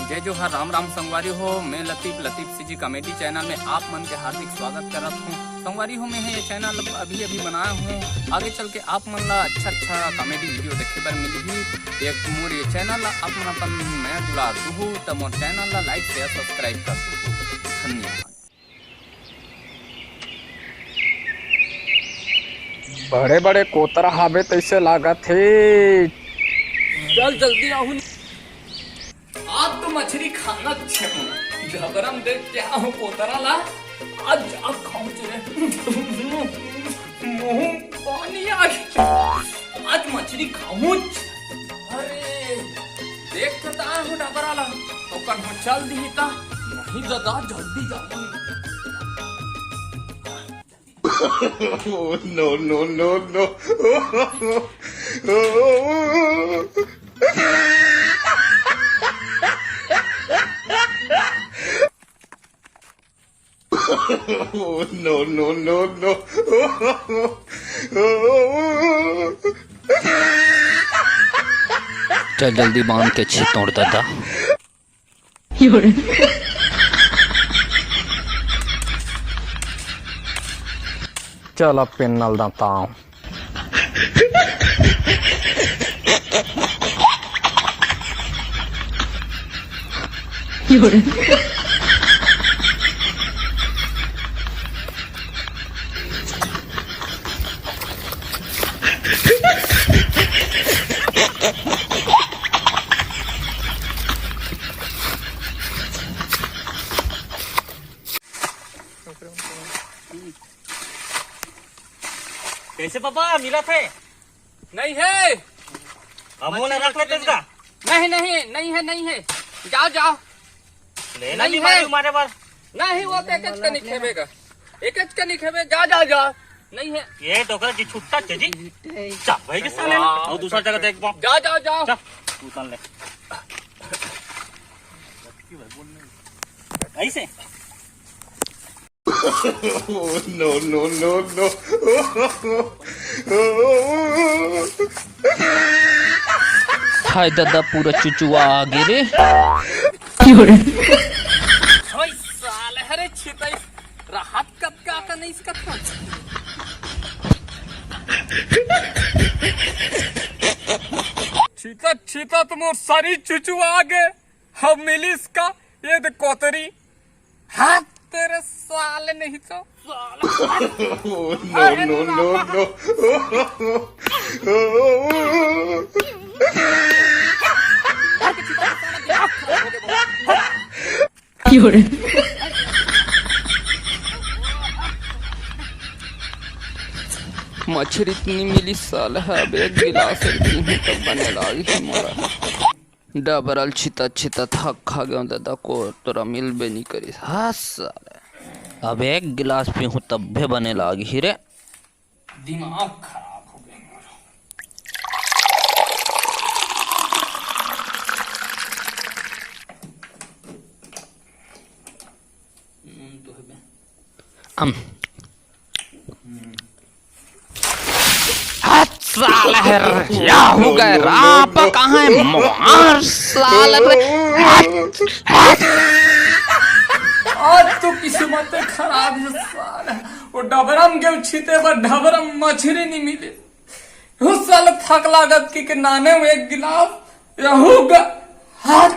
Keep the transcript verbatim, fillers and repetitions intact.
जय जोहार, राम राम संगवारी हो। मैं लतीफ, लतीफ सीजी कॉमेडी चैनल में आप मन के हार्दिक स्वागत करत हूँ। संगवारी हो, मैं ये चैनल अभी अभी बनाया हूँ, आगे चल के आप मन ला अच्छा अच्छा कॉमेडी वीडियो देखे बर मिलही। ये मोर ये चैनल ला आप मन अपन नया दुलार दुहू, त मोर चैनल ला लाइक, शेयर, सब्सक्राइब कर दू। धन्यवाद। बड़े बड़े कोतरा हावे तइसे लागत हे। चल जल्दी आहू। आज तो मछरी खाना छे। ढबरम देख के आहू कोतरा ला। आज जा खाऊं चले। मुंह पानी आ गया। आज मछरी खाऊं। अरे, देख के ता आहू ढबरा ला। ओकर हो चल दिही ता। नहीं दादा, जल्दी जाऊं। Oh, no, no, no, no. Oh, no, no, no, no. चल जल्दी बांध के छितोड़ दादा। चल अब पेन्नल दंताओ। कैसे पापा मिला थे? नहीं है। अब वो ना रख लेते इसका। नहीं, नहीं, नहीं है, नहीं है। जाओ, जाओ। लेना नहीं नहीं मारे है। मारे बार। नहीं, वो तो एक का नहीं खेबेगा। एक का नहीं खेबे, जा, जा, जा। नहीं है। ये तो कर जी छुट्टा चे जी। जा भाई के साले ना। और दूसरा जगह देख बा। जा, जा, जाओ। जा, तू उतार ले। ऐसे। Oh, no, no, no, no. हाय दादा, पूरा चुचुआ आ गे रे। ओए साले, अरे छितई, राहत कब का का नहीं इसका था। छिता, छिता, तुम और सारी चुचुआ आ गे। हम मिली इसका, ये दे कोतरी। हाँ, तेरे साले नहीं तो, साले। Oh, no, no, no, no. मछरी इतनी मिली साला, अब एक गिलास पीहूं तब बने लागी मोला। डबरल छितत छितत हक खा गेंव दादा, कोतरा मिलबे नी करिस। हाँ साले, अब एक गिलास पीहूं तब्बे बने लागही रे। दिमाग खराब हो गया हमारा। हम्म, तो है बे। हम। हम्म। हट साला है रे, क्या हो गया रे? आप कहाँ है? मार साला रे। हट, हट। आज तो किस्मत खराब है साला। वो डबरम गेंव छिते बर डबरम मछरी नहीं मिले। वो साला थक लागत कि, कि नाने में एक गिलास रहूगा। हट।